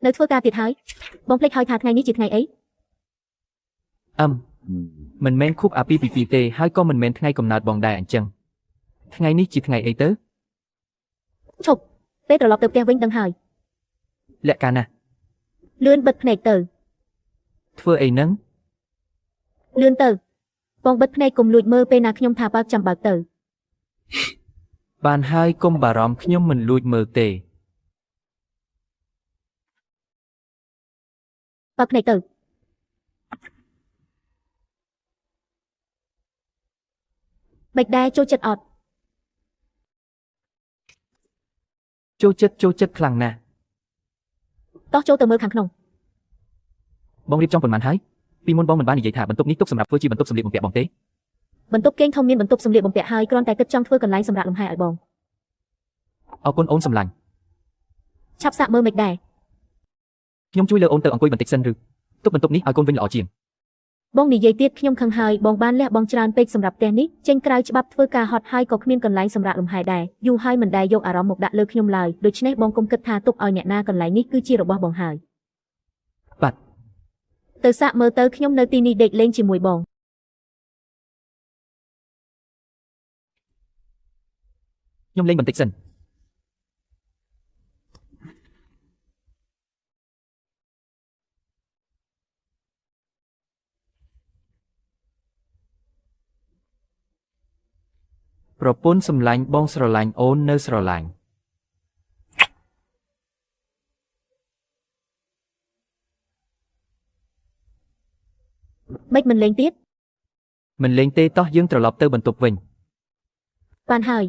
នៅធ្វើការទៀតហើយបងភ្លេចហើយថាថ្ងៃនេះជាថ្ងៃអី អឹមមិនមែនខួបអាពាហ៍ពិពាហ៍ទេហើយក៏មិនមែនថ្ងៃកំណើតបងដែរអញ្ចឹងថ្ងៃនេះជាថ្ងៃអីទៅ ឈប់ពេលត្រឡប់ទៅផ្ទះវិញដឹងហើយ លក្ខណៈណាស់ លឿនបិទភ្នែកទៅ ធ្វើអីនឹង លឿនទៅបងបិទភ្នែកកុំលួចមើលពេលណាខ្ញុំថាបើកចាំបើកទៅ បានហើយកុំបារម្ភខ្ញុំមិនលួចមើលទេ បើកភ្នែកទៅបិចដែរចូលចិត្តអត់ ចូលចិត្តចូលចិត្តខ្លាំងណាស់ តោះចូលទៅមើលខាងក្នុង បងរៀបចំប៉ុន្មានហើយពីមុនបងមិនបាននិយាយថាបន្ទប់នេះទុកសម្រាប់ធ្វើជាបន្ទប់សម្លៀកបំពាក់បងទេ បន្ទប់គេងធំមានបន្ទប់សម្លៀកបំពាក់ហើយគ្រាន់តែគិតចង់ធ្វើកន្លែងសម្រាប់លំហែឲ្យបង អរគុណអូនសម្លាញ់ ឆាប់សាកមើលមិនដែរ ខ្ញុំជួយលើអូនទៅអង្គុយបន្តិចសិនឬទុកបន្ទប់នេះឲ្យកូនវិញល្អជាង បងនិយាយទៀតខ្ញុំខឹងហើយបងបានលះបង់ច្រើនពេកសម្រាប់ផ្ទះនេះចេញក្រៅច្បាប់ធ្វើការហត់ហើយក៏គ្មានកន្លែងសម្រាប់លំហែដែរយូរហើយមិនដែលយកអារម្មណ៍មកដាក់លើខ្ញុំឡើយដូច្នេះបងកុំគិតថាទុកឲ្យអ្នកណាកន្លែងនេះគឺជារបស់បងហើយ បាទ ទៅសាកមើលទៅខ្ញុំនៅទីនេះដេកលេងជាមួយបង ខ្ញុំលេងបន្តិចសិនប្រពន្ធសម្លាញ់បងស្រឡាញ់អូននៅស្រឡាញ់ មិនមិនលេងទៀត មិនលេងទេតោះយើងត្រឡប់ទៅបន្ទប់វិញ បានហើយ